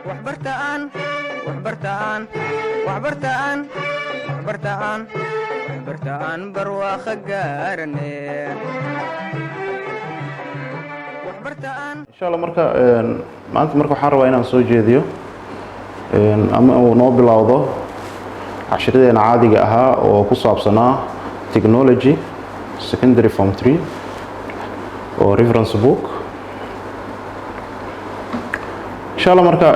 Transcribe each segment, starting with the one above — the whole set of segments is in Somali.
Waxbartaan, waxbartaan, waxbartaan, waxbartaan, waxbartaan, barwaaqo gaarane. Waxbartaan. Insha Allah, marka maanta marka waxaan rabaa inaan soo jeediyo ama uu noo bilowdo cashiradeena caadiga ahaa oo ku saabsanaa technology secondary form 3 oo reference book. Insha Allah, marka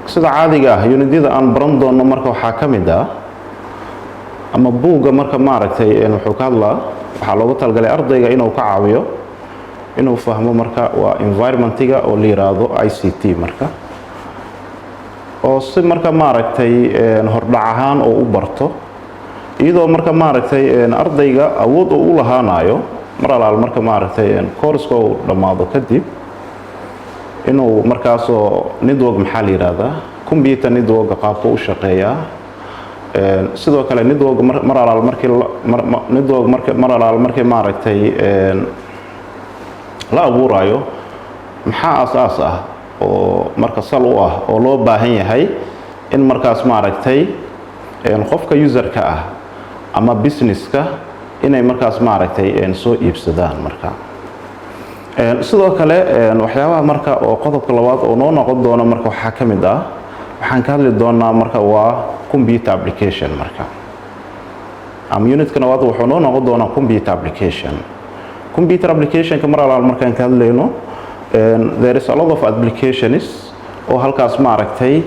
sida caadiga ah unityada aan baran doono marka waxaa ka mid ah ama buugga marka maaragtay wuxuu ka hadlaa, waxaa loogu talagalay ardayga inuu ka caawiyo inuu fahmo marka waa environmentiga oo la yiraahdo ICT, marka oo si marka maaragtay hordhac ahaan oo u barto, iyadoo marka maaragtay ardayga awood uu u lahaanayo mar alaal marka maaragtay course-ka uu dhammaado kadib inuu markaasoo network maxaa la yiraahdaa, computer network qaabka u shaqeeyaa. Sidoo kale network mar alaal markii network marka mar alaal markii maaragtay la abuurayo, maxaa asaas ah oo marka sal u ah oo loo baahan yahay in markaas maaragtay qofka userka ah ama businesska inay markaas maaragtay soo iibsadaan. Marka sidoo kale waxyaabaha marka oo qodobka labaad oo noo noqon doono marka waxaa ka mid ah, waxaan ka hadli doonaa marka waa computer application. Marka ama unitka labaad wuxuu noo noqon doonaa computer application. Computer applicationka mar alaal markaan ka hadlayno, there is a lot of applications oo halkaas maaragtay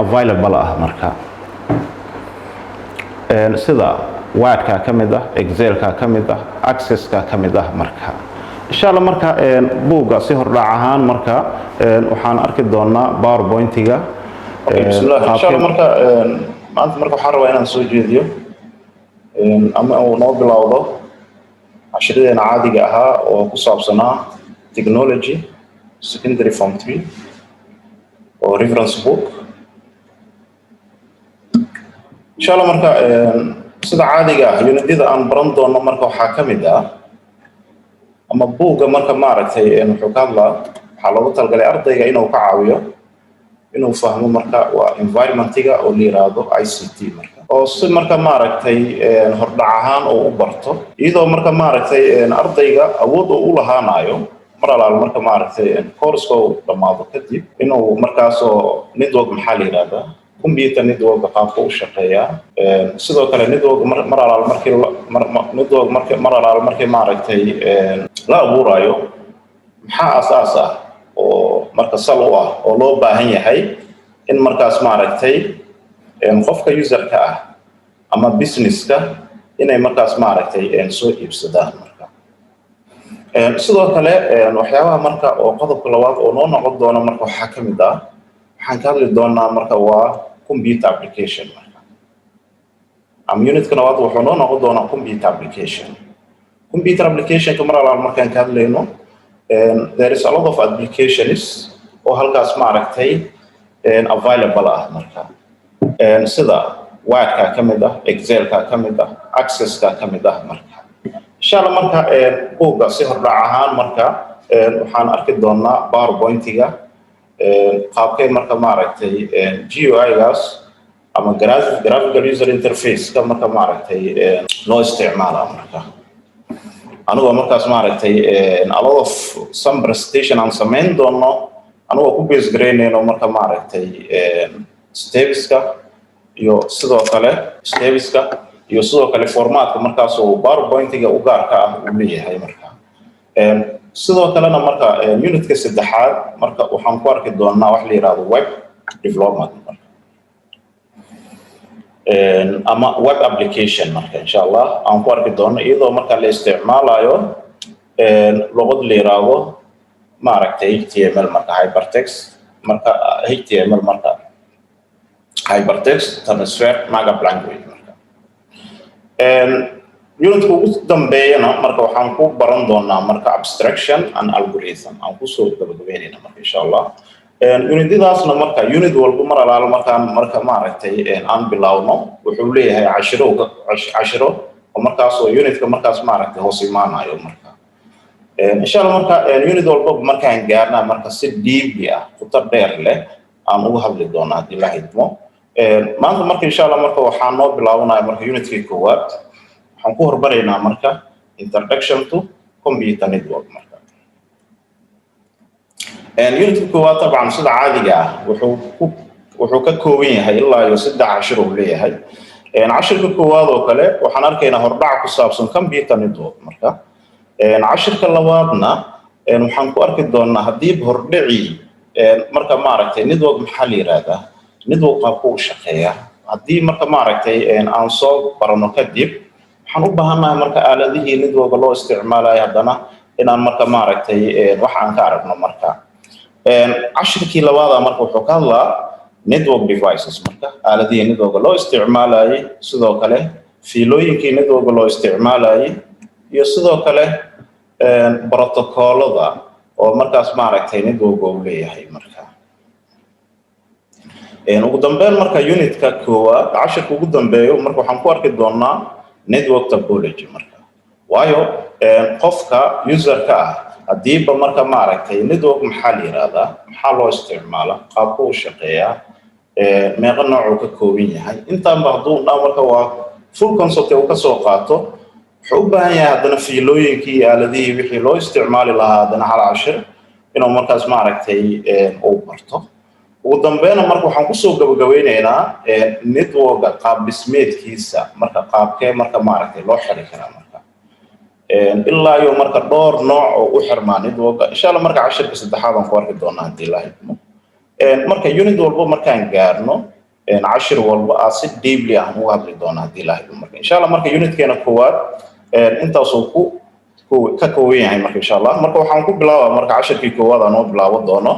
available ah, marka sida Wordka ka mid ah, Excelka ka mid ah, Accesska ka mid ah. Marka insha Allah, marka buugga si hordhac ahaan marka waxaan arki doonaa PowerPointiga. Bismillah. Insha Allah, marka maanta marka waxaan rabaa inaan soo jeediyo ama uu noo bilowdo cashiradeena caadiga ahaa oo ku saabsanaa technology secondary form 3 oo reference book. Insha Allah, marka sida caadiga ah unityada aan baran doono marka waxaa ka mid ah ama buugga marka maaragtay wuxuu ka hadlaa, waxaa loogu talagalay ardayga inuu ka caawiyo inuu fahmo marka waa environmentiga oo la yiraahdo ICT, marka oo si marka maaragtay hordhac ahaan oo u barto, iyadoo marka maaragtay ardayga awood uu u lahaanayo mar alaal marka maaragtay course-ka uu dhammaado kadib inuu markaasoo network maxaa la yiraahdaa, computer network qaabka u shaqeeyaa. Sidoo kale network mar alaal markii network marka mar alaal markii maaragtay la abuurayo, maxaa asaas ah oo marka sal u ah oo loo baahan yahay in markaas maaragtay qofka userka ah ama businesska inay markaas maaragtay soo iibsadaan. Marka sidoo kale waxyaabaha marka oo qodobka labaad oo noo noqon doono marka waxaa ka mid ah, waxaan ka hadli doonaa marka waa computer application. Marka ama unitka labaad wuxuu noo noqon doonaa computer application. Computer applicationka mar alaal markaan ka hadlayno, there is a lot of applications oo halkaas maaragtay available ah, marka sida Wordka ka mid ah, Excelka ka mid ah, Accesska ka mid ah. Marka insha Allah, marka buugga si hordhac ahaan marka waxaan arki doonaa PowerPointiga qaabkee marka maaragtay GUI-gaas ama graphical user interface-ka marka maaragtay loo isticmaala. Marka anigoo markaas maaragtay a lot of some presentation aan samayn doono, anigoo ku base garaynayno marka maaragtay stepska iyo sidoo kale stepska iyo sidoo kale formatka markaas uu PowerPointiga u gaarka ah uu leeyahay. Marka sidoo kalena marka unitka saddexaad marka waxaan ku arki doonaa wax la yidhahdo web development marka ama web application. Marka insha Allah aan ku arki doono iyadoo marka la isticmaalayo luqad la yiraahdo maaragtay HTML, marka hypertext, marka HTML, marka hypertext transfer markup language. Marka unitka ugu dambeeyana marka waxaan ku baran doonaa marka abstraction and algorithm aan kusoo gabagabeynayna. Marka insha Allah unityadaasna marka unit walba mar alaalo markaan marka maaragtay aan bilowno wuxuu leeyahay cashiro cashiro oo markaasoo unitka markaas maaragtay hoos imaanayo. Marka insha Allah, marka unit walba markaan gaarnaa marka si deeply ah, qoto dheer leh. Aan uga hadli doonaa haddii la idmo. Maanta marka, insha Allah, marka waxaa noo bilaabanaya marka unitkii koowaad. Waxaan ku hormaraynaa marka introduction to computer network. Marka unitka koowaad, dabcan sida caadiga ah, wuxuu ka kooban yahay ilaa iyo 3 cashir uu leeyahay. Cashirka koowaad oo kale waxaan arkaynaa hordhac ku saabsan computer network. Marka cashirka labaadna waxaan ku arki doonaa haddii hordhicii marka maaragtay network maxaa la yidhaahdaa, network qaabku u shaqeeya. Haddii marka maaragtay aan soo barano kadib, waxaan u baahannahay marka aaladihii networka loo isticmaalayo haddana inaan marka maaragtay wax aan ka aragno. Marka cashirkii labaada marka wuxuu ka hadlaa network devices, marka aaladihii networka loo isticmaalayay, sidoo kale fiilooyinkii networka loo isticmaalayay, iyo sidoo kale protocolada oo markaas maaragtay networka uu leeyahay. Marka ugu dambeyn marka unitka koowaad cashirka ugu dambeeyo marka waxaan ku arki doonaa network topology. Marka waayo qofka userka ah haddiiba marka maaragtay network maxaa la yidhaahdaa, maxaa loo isticmaala, qaabku u shaqeeyaa, meeqa noocuu ka kooban yahay, intaanba hadduu dhaa marka waa full concept uu ka soo qaato, wuxuu u baahan yahay haddana fiilooyinkii iyo aaladihii wixii loo isticmaali lahaa haddana hal cashir inuu markaas maaragtay uu barto. Ugu dambeyna marka waxaan kusoo gabagabeyneynaa networka qaab dhismeedkiisa, marka qaabkee marka maaragtay loo xiri karaa, marka ilaa iyo marka dhowr nooc oo u xirmaa networka, insha Allah marka cashirka saddexaad aan ku arki doonaa haddii la idmo. Marka unit walba markaan gaarno, cashir walba aa si deeply ah uga hadli doonaa haddii la idmo. Marka insha Allah marka unitkeena koowaad intaasuu ku ka kooban yahay. Marka insha Allah marka waxaan ku bilaabaa marka cashirkii koowaad aan noo bilaabo doono.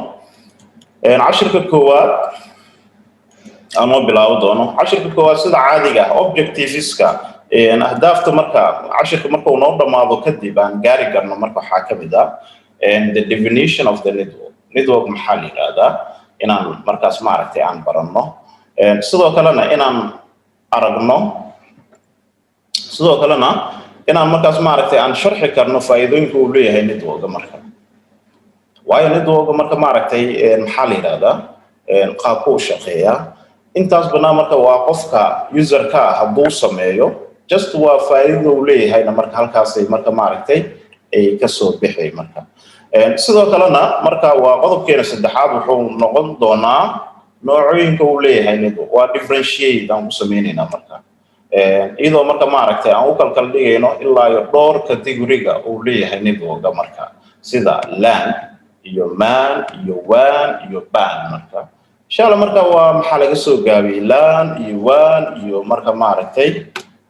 Cashirka koowaad aan noo bilaabo doono, cashirka koowaad sida caadiga ah, objectiveska, ahdaafta marka cashirka marka uu noo dhammaado kadib aan gaari karno marka waxaa ka mid ah the definition of the network, network maxaa la yidhaahdaa, inaan markaas maaragtay aan baranno, sidoo kalena inaan aragno, sidoo kalena inaan markaas maaragtay aan sharxi karno faa'iidooyinka uu leeyahay networka. Marka waayo networka marka maaragtay maxaa la yidhahdaa, qaabku u shaqeeyaa, intaas banaa marka waa qofka userka ah hadduu sameeyo just waa faa'iidada uu leeyahayna marka halkaasay marka maaragtay ay kasoo bixay. Marka sidoo kalena marka waa qodobkeena saddexaad wuxuu noqon doonaa noocooyinka uu leeyahay network, waa differentiate aan ku sameynaynaa marka iyadoo marka maaragtay aan u kalkala dhigayno ilaa iyo dhowr categoryga uu leeyahay networka, marka sida LAN iyo MAN iyo WAN iyo PAN. Marka insha Allah marka waa maxaa laga soo gaabiyey LAN iyo WAN iyo marka maaragtay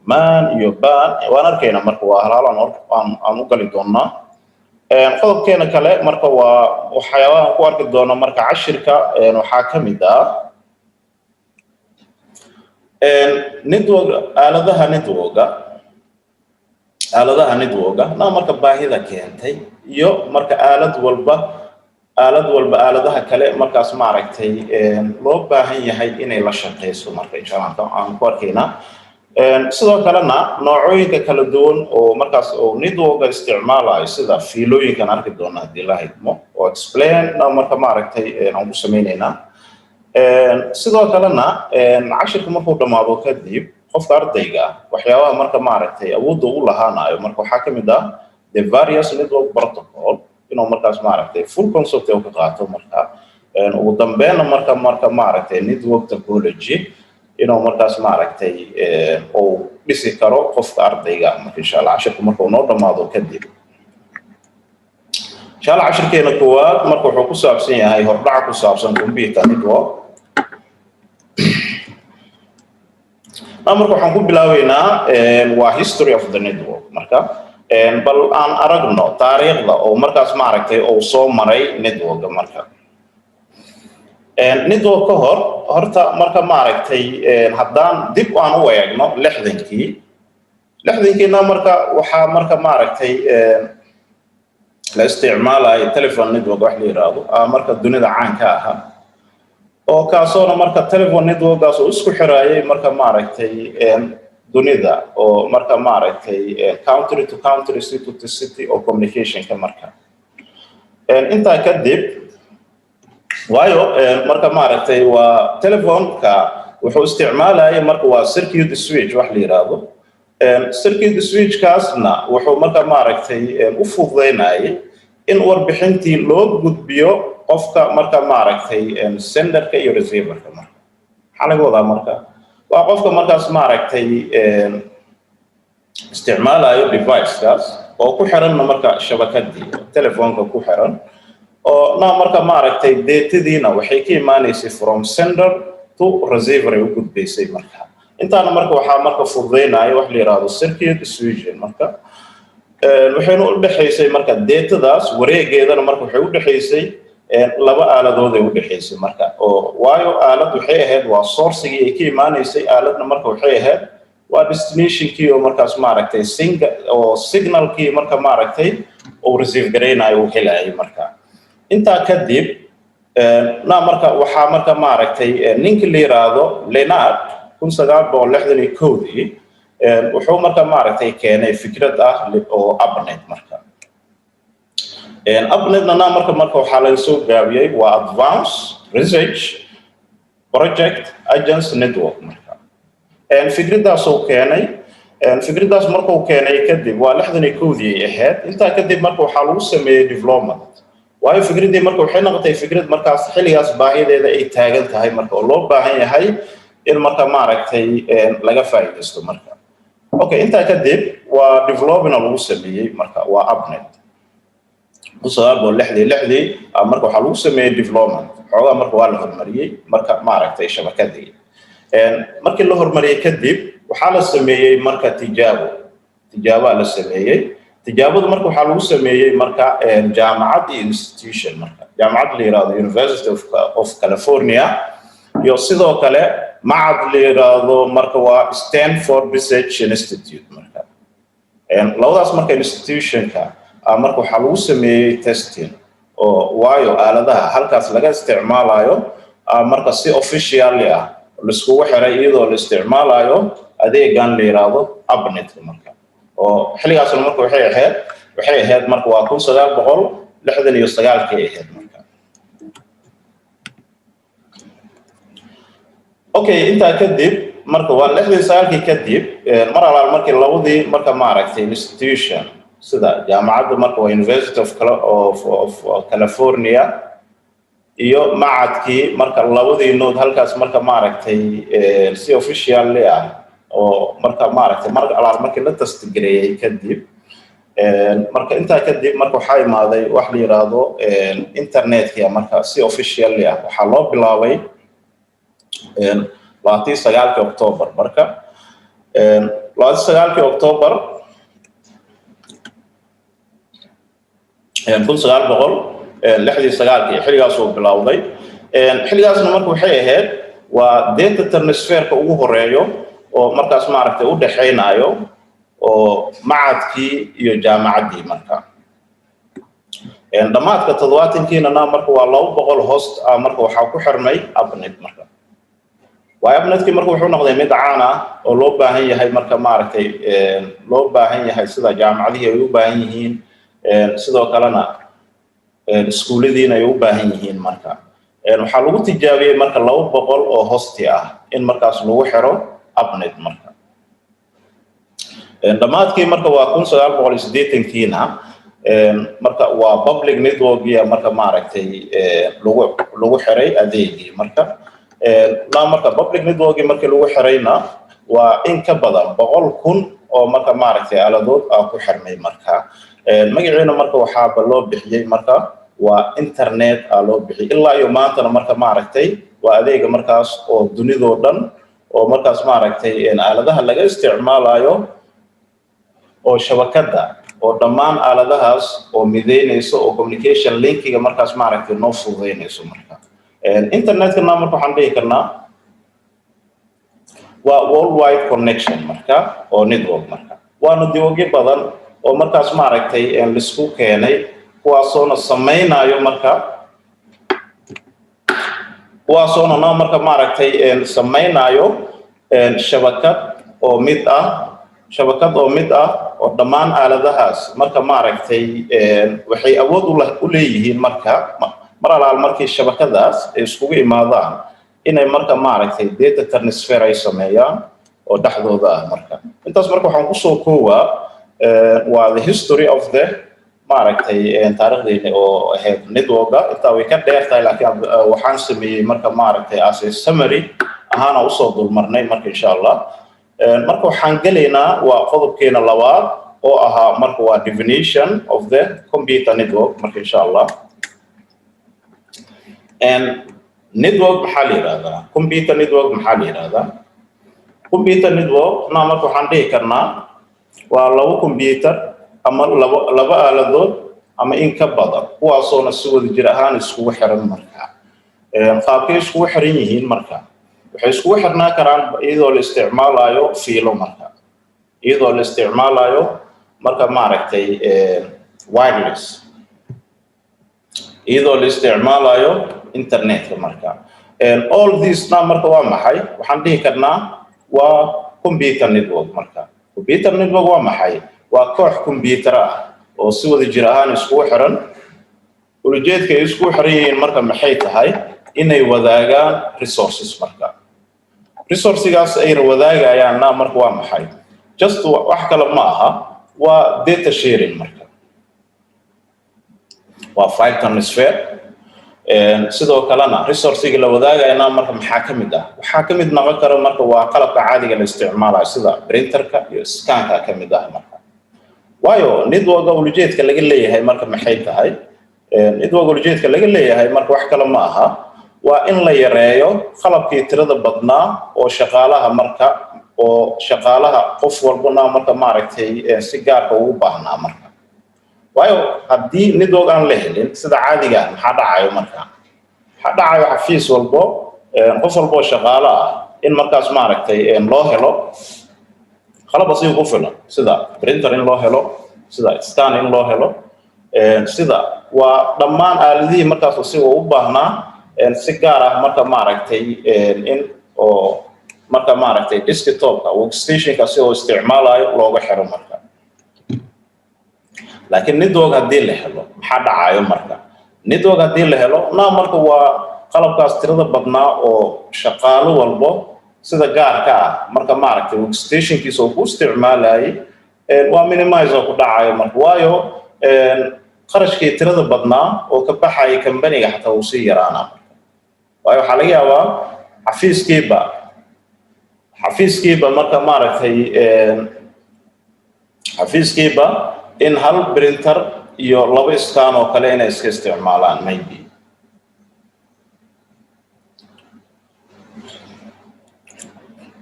MAN iyo PAN, waan arkaynaa. Marka waa halaal aan u gali doonaa. Qodobkeena kale marka waa waxyaabaha aan ku arki doono marka cashirka waxaa ka mid ah network, aaladaha networka na marka baahida keentay iyo marka aalad walba aaladaha kale markaas maaragtay loo baahan yahay inay la shaqeyso, marka insha Allah aan ku arkaynaa. Sidoo kalena noocooyinka kala duwan oo markaas oo networka isticmaalayo, sida fiilooyinkan arki doona haddii la idmo, oo explain marka maaragtay aan ku sameynaynaa. Sidoo kalena cashirka markuu dhammaado kadib qofka ardayga ah waxyaabaha marka maaragtay awoodda u lahaanayo marka waxaa ka mid ah the various network protocol, inuu markaas maaragtay full concept uu ka qaato. Marka ugu dambeynna marka maaragtay network topology inuu markaas maaragtay uu dhisi karo qofka ardayga. Marka insha Allah cashirka marka uu noo dhammaado kadib, insha Allah cashirkeena koowaad marka wuxuu ku saabsan yahay hordhac ku saabsan computer network. Marka waxaan ku bilaabeynaa waa history of the network. Marka bal aan aragno taariikhda oo markaas maaragtay uu soo maray networka. Marka network ka hor horta marka maaragtay haddaan dib aan u eegno 60-kiina, marka waxaa marka maaragtay la isticmaalayo telephone network wax la yiraahdo marka dunida caanka ahaa, oo kaasoona marka telephone networkaas uu isku xiraayay marka maaragtay dunida, oo marka maaragtay country to country, city to city oo communicationka. Marka intaa kadib Waayo marka maaragtay waa telefoonka wuxuu isticmaalaya marka waa circuit switch wax la yidhaahdo. Circuit switchkaasna wuxuu marka maaragtay u fududeynayay in warbixintii loo gudbiyo qofka marka maaragtay senderka iyo receiverka. Marka maxaa laga wadaa? Marka waa qofka markaas maaragtay isticmaalayo devicekaas oo ku xiranna marka shabakadii telefoonka ku xiran, oo na marka maaragtay datadiina waxay ka imaanaysay from sender to receiver ay u gudbaysay. Marka intaana marka waxaa marka fududeynaya wax la yidhaahdo circuit switching. Marka waxayna u dhexaysay marka datadaas wareegeedana marka waxay u dhexaysay laba aaladood ay u dhexaysay marka, oo waayo aalad waxay ahayd waa sourcigii ay ka imaanaysay, aaladna marka waxay ahayd waa destinationkii oo markaas maaragtay oo signalkii marka maaragtay uu receive garaynayo, uu helayo. Marka intaa kadib na marka waxaa marka maaragtay ninkii la yiraahdo Lenard 1961-dii wuxuu marka maaragtay keenay fikrad ah oo ARPANET. Marka ARPANETna na marka waxaa laga soo gaabiyey waa Advance Research Project Agency Network. Marka fikraddaasuu keenay. Fikraddaas markuu keenay kadib waa 61-dii ay ahayd. Intaa kadib marka waxaa lagu sameeyey development, waayo fikraddii marka waxay noqotay fikrad markaas xilligaas baahideeda ay taagan tahay marka, oo loo baahan yahay in marka maaragtay laga faa'iidaysto. Marka okay, intaa kadib waa development lagu sameeyey marka waa ARPANET 1966-dii. Marka waxaa lagu sameeyey development xoogaa, marka waa la horumariyey marka maaragtay shabakadii. Markii la horumariyey kadib waxaa la sameeyey marka tijaabo, tijaabaa la sameeyey. Tijaabadu marka waxaa lagu sameeyey marka jaamacad iyo institution, marka jaamacad la yiraahdo University of California iyo sidoo kale macad la yiraahdo marka waa Stanford Research Institute. Marka labadaas marka institutionka marka waxaa lagu sameeyey testing, oo waayo aaladaha halkaas laga isticmaalayo marka si officially ah laiskugu xiray iyadoo la isticmaalayo adeegan la yiraahdo ARPANET-ka. Marka oo xilligaasna marka waxay ahayd marka waa 1969-kii ahayd. Marka okay, intaa kadib marka waa 69-kii kadib, mar alaal markii labadii marka maaragtay institution sida jaamacadda marka waa University of California iyo macadkii marka labadii nood halkaas marka maaragtay si officially ah oo marka maaragtay mar alaal markii la testgareeyey kadib, marka intaa kadib marka waxaa imaaday wax la yiraahdo internetka. Marka si officially ah waxaa loo bilaabay 29-kii October. Marka 29-kii October 1969-kii xilligaas uu bilowday. Xilligaasna marka waxay ahayd waa data transferka ugu horeeyo oo markaas maaragtay u dhexaynayo oo macadkii iyo jaamacaddii. Marka dhammaadka 70-kiina marka waa 200 host ah marka waxaa ku xirmay ARPANET. Marka waayo ARPANET-kii marka wuxuu noqday mid caan ah oo loo baahan yahay marka maaragtay loo baahan yahay, sida jaamacadihii ay u baahan yihiin, sidoo kalena iskuulladiina ay u baahan yihiin. Marka waxaa lagu tijaabiyey marka 200 oo hosti ah in markaas lagu xiro ARPANET. Marka dhammaadkii marka waa 1980-kiina marka waa public networkia marka maaragtay lagu xiray adeegii. Marka la marka public networkii markii lagu xirayna waa in ka badan 100,000 oo marka maaragtay aaladood ah ku xirmay. Marka magaciina marka waxaaba loo bixiyey marka waa internet aa loo bixiyey. Ilaa iyo maantana marka maaragtay waa adeega markaas oo dunidoo dhan oo markaas maaragtay aaladaha laga isticmaalayo oo shabakadda oo dhammaan aaladahaas oo mideynayso oo communication linkiga markaas maaragtay noo fududeynayso. Marka internetkana marka waxaan dhihi karnaa waa worldwide connection marka oo network. Marka waa networkyo badan oo markaas maaragtay laisku keenay, kuwaasoona samaynayo marka kuwaasoona no marka maaragtay samaynayo shabakad oo mid ah, shabakad oo mid ah oo dhammaan aaladahaas marka maaragtay waxay awood u leeyihiin marka mar Mar alaal markii shabakadaas ay iskugu imaadaan, inay marka maaragtay data transfer ay sameeyaan oo dhexdooda ah. Marka intaas marka waxaan kusoo koowaa waa the history of the maaragtay taariikhdeeni oo ahayd networka. Intaa way ka dheer tahay, laakiin waxaan sameeyey marka maaragtay as a summary ahaana usoo dulmarnay. Marka insha Allah marka waxaan gelaynaa waa qodobkeena labaad oo ahaa marka waa definition of the computer network. Marka insha Allah network maxaa la yidhahdaa? Computer network maxaa la yidhahdaa? Computer network na marka waxaan dhihi karnaa waa labo computer ama laba aaladood ama in ka badan, kuwaasoona si wada jir ahaan iskugu xiran. Marka qaabkay iskugu xiran yihiin? Marka waxay iskugu xirnaa karaan iyadoo la isticmaalayo fiilo, marka iyadoo la isticmaalayo marka maaragtay wireless, iyadoo la isticmaalayo internetka. Marka all this na marka waa maxay? Waxaan dhihi karnaa waa computer network. Marka computer network waa maxay? Waa koox computer ah oo si wada jir ahaan iskugu xiran. Ujeedka ay iskugu xiran yihiin marka maxay tahay? Inay wadaagaan resources. Marka resource-igaas ay wadaagayaanna marka waa maxay? Just wax kale ma aha, waa data sharing, marka waa file transfer. Sidoo kalena resource-iga la wadaagayana marka maxaa ka mid ah? Waxaa ka mid noqon kara marka waa qalabka caadiga la isticmaalayo, sida printerka iyo scanka ka mid ah. Marka waayo networka ujeedka laga leeyahay marka maxay tahay? Network ujeedka laga leeyahay marka wax kale ma aha, waa in la yareeyo qalabkii tirada badnaa oo shaqaalaha marka oo shaqaalaha qof walbana marka maaragtay si gaarka ugu baahnaa. Marka waayo haddii network aan la helin, sida caadiga ah maxaa dhacayo? Marka maxaa dhacayo? Xafiis walbo, qof walbo oo shaqaalo ah in markaas maaragtay loo helo qalab asiga ku filan, sida printer in loo helo, sida scan in loo helo, sida waa dhammaan aaladihii markaas asiga u baahnaa si gaar ah marka maaragtay in oo marka maaragtay desktopka, workstationka asigoo isticmaalayo looga xiro. Marka laakiin network haddii la helo maxaa dhacayo? Marka network haddii la helo na marka waa qalabkaas tirada badnaa oo shaqaalo walbo sida gaarka ah marka maaragtay workstationkiisa oo ku isticmaalayay waa minimize oo ku dhacayo. Marka waayo qarashkii tirada badnaa oo ka baxaya kambaniga xataa wuu sii yaraanaa. Marka waayo waxaa laga yaabaa xafiiskiiba marka maaragtay xafiiskiiba in hal printer iyo laba scan oo kale inay iska isticmaalaan maybe.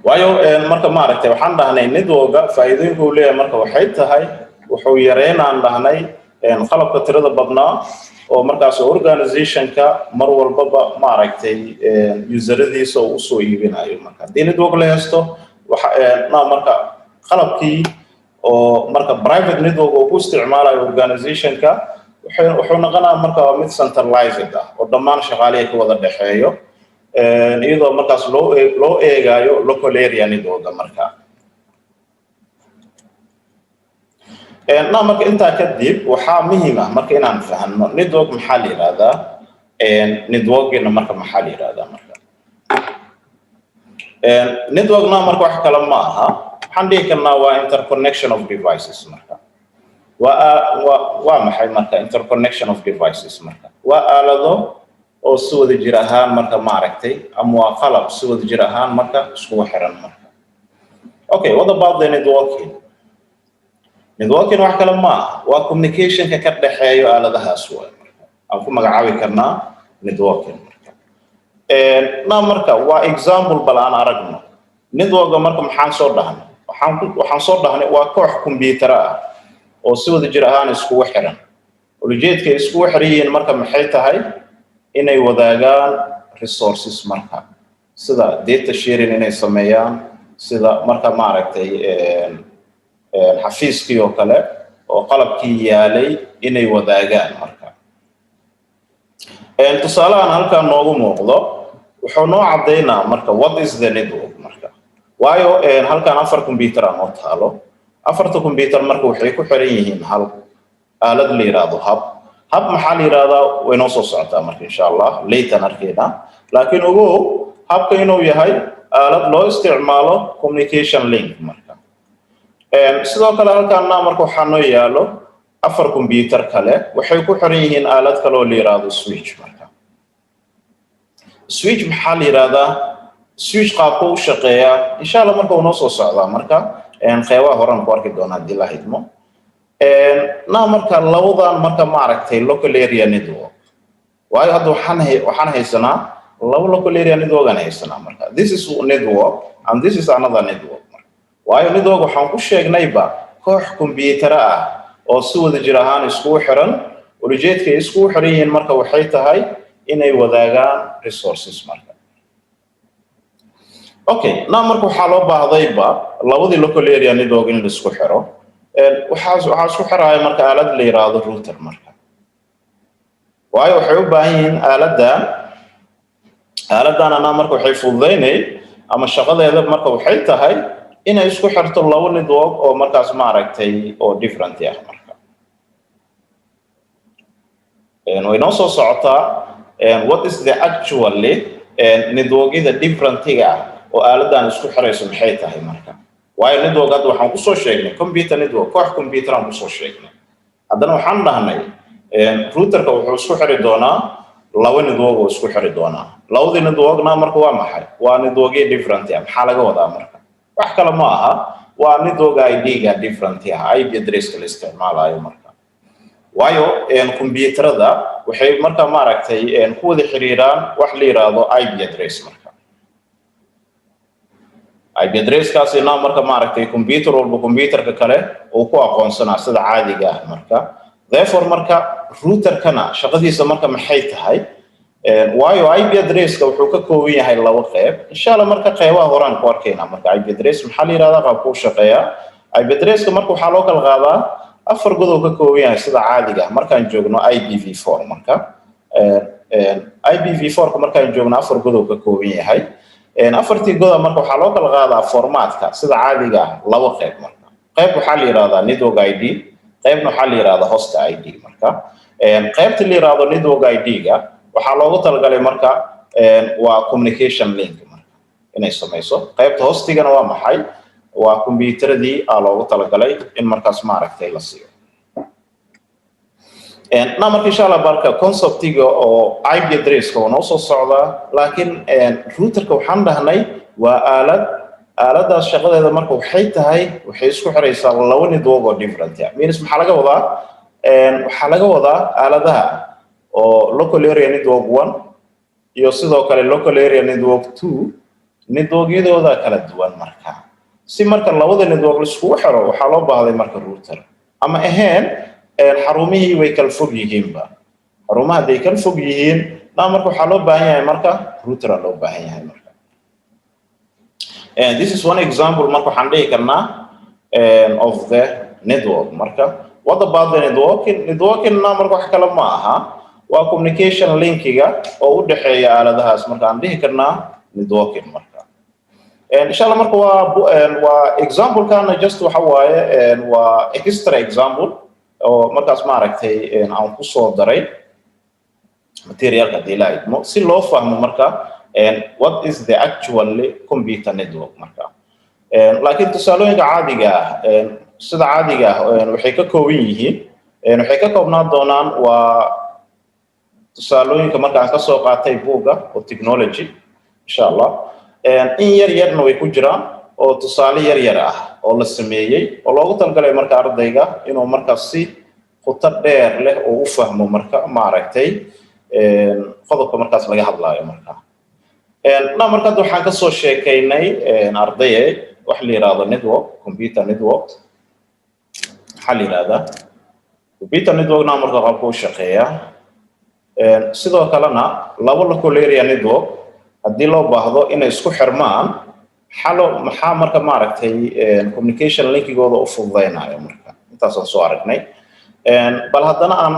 Waayo marka maaragtay waxaan dhahnay networka faa'iidooyinka uu leeyahay marka waxay tahay wuxuu yareynaan dhahnay qalabka tirada badnaa oo markaas organizationka mar walbaba maaragtay useradiisa uu usoo iibinayo. Marka haddii network la haysto waxa na marka qalabkii oo marka private network oo ku isticmaalayo organizationka wuxuu noqonaa marka mid centralized ah oo dhammaan shaqaalihii ka wada dhexeeyo, iyadoo markaas loo eegayo local area networka. Marka na marka intaa kadib waxaa muhiim ah marka inaan fahanno network maxaa la yidhahdaa, networkina marka maxaa la yidhahdaa. Marka networkna marka wax kale ma aha, waxaan dhihi karnaa waa interconnection of devices. Marka waa maxay marka interconnection of devices? Marka waa aalado oo si wada jir ahaan marka maaragtay ama waa qalab si wada jir ahaan marka iskugu xiran. Marka okay, what about the networking? Networking wax kale ma aha, waa communicationka ka dhexeeyo aaladahaas waay. Marka aan ku magacaabi karnaa networking. Marka na marka waa example bal aan aragno networka. Marka maxaan soo dhahnay? Waxaan soo dhahnay waa koox computer ah oo si wada jir ahaan iskugu xiran. Ujeedka ay iskugu xiran yihiin marka maxay tahay? Inay wadaagaan resources, marka sida data sharing inay sameeyaan, sida marka maaragtay xafiiskii oo kale oo qalabkii yaalay inay wadaagaan. Marka tusaalahan halkan noogu muuqdo wuxuu noo caddaynaa marka what is the network. Marka waayo halkan afar computer aa noo taalo. Afarta computer marka waxay ku xiran yihiin hal aalad la yidhaahdo hub. Hub maxaa la yidhahdaa? Way noo soo socotaa marka, insha Allah, later arkaynaa. Laakiin ogow hubka inuu yahay aalad loo isticmaalo communication link. Marka sidoo kale halkaana marka waxaa noo yaalo afar computer kale, waxay ku xiran yihiin aalad kale oo la yidhaahdo switch. Marka switch maxaa la yidhahdaa? Switch qaabka u shaqeeyaa, insha Allah, marka uu noo soo socdaa. Marka qeybaha horan ku arki doonaa haddii la hidmo na. Marka labadan marka maaragtay local area network, waayo hadda waxaan haysanaa laba local area network aan haysanaa. Marka this is network and this is another network. Marka waayo network waxaan ku sheegnayba koox kombiyuutaro ah oo si wada jir ahaan iskugu xiran. Ujeedka ay iskugu xiran yihiin marka waxay tahay inay wadaagaan resources. Marka okay, na marka waxaa loo baahdayba labadii local area network in la isku xiro. Waxaa isku xiraya marka aalad la yiraahdo router. Marka waayo waxay u baahan yihiin aaladdan. Aaladdan anaa marka waxay fududaynay ama shaqadeeda marka waxay tahay inay isku xirto labo network oo markaas maaragtay oo different ah. Marka way noo soo socotaa what is the actually networkyada differentiga ah oo aaladdan isku xirayso maxay tahay. Marka waayo network hadda waxaan kusoo sheegnay computer network, koox computer aan kusoo sheegnay. Haddana waxaan dhahnay routerka wuxuu isku xiri doonaa laba network oo isku xiri doonaa. Labadii networkna marka waa maxay? Waa networkyo different ah. Maxaa laga wadaa? Marka wax kale ma aha, waa network ID-ga different ah, IP addresska la isticmaalayo. Marka waayo kombiyuutarada waxay marka maaragtay ku wada xiriiraan wax la yiraahdo IP address. Marka IP addresskaasina marka maaragtay computer walba computerka kale uu ku aqoonsanaa sida caadiga ah. Marka therefore marka routerkana shaqadiisa marka maxay tahay? Waayo IP addresska wuxuu ka kooban yahay laba qeyb. Insha Allah marka qeybaha horaan ku arkaynaa. Marka IP address maxaa la yihahdaa? Qaabku u shaqeeyaa? IP addresska marka waxaa loo kala qaadaa afar god oo ka kooban yahay sida caadiga ah markaan joogno IPv4. Marka IPv4ka markaan joogno afar god oo ka kooban yahay. Afartii goda marka waxaa loo kala qaadaa formatka sida caadiga ah laba qeyb. Marka qeyb waxaa la yihahdaa network ID, qeybna waxaa la yihahdaa host ID. Marka qeybta la yihahdo network ID-ga waxaa loogu talagalay marka waa communication link marka inay samayso. Qeybta hostigana waa maxay? Waa kombiyuutaradii aa loogu talagalay in markaas maaragtay la siiyo na. Marka insha Allah marka conceptiga oo IP addresska waa noo soo socdaa. Laakiin routerka waxaan dhahnay waa aalad. Aaladaas shaqadeeda marka waxay tahay waxay isku xiraysaa laba network oo different ah. Means maxaa laga wadaa? Waxaa laga wadaa aaladaha oo local area network one iyo sidoo kale local area network two, networkyadooda kala duwan. Marka si marka labada network laiskugu xiro waxaa loo baahday marka router. Ama ahayn xarumihii way kala fog yihiinba. Xarumaha hadday kala fog yihiin na marka waxaa loo baahan yahay marka router aa loo baahan yahay. Marka this is one example marka waxaan dhihi karnaa of the network. Marka what about the networking? Networking na marka wax kale ma aha, waa communication linkiga oo u dhexeeya aaladahaas. Marka aan dhihi karnaa networking. Marka insha Allah marka waa example-kana just waxa waaye waa extra example oo markaas maaragtay aan kusoo daray materialka haddii la idmo, si loo fahmo marka what is the actually computer network. Marka laakiin tusaalooyinka caadiga ah, sida caadiga ah, waxay ka kooban yihiin, waxay ka koobnaan doonaan waa tusaalooyinka marka aan kasoo qaatay buugga oo technology. Insha Allah in yar yarna way ku jiraan oo tusaale yar yar ah oo la sameeyey oo loogu talagalay marka ardayga inuu markaas si khuto dheer leh oo u fahmo marka maaragtay qodobka markaas laga hadlaayo. Marka na marka hadda waxaan kasoo sheekaynay, ardaye, wax la yidhaahdo network, computer network. Maxaa la yidhahdaa computer networkna? Marka qaabka u shaqeeya, sidoo kalena laba local area network haddii loo baahdo inay isku xirmaan, maxaa marka maaragtay communication linkigooda u fududaynayo? Marka intaasaan soo aragnay. Bal haddana aan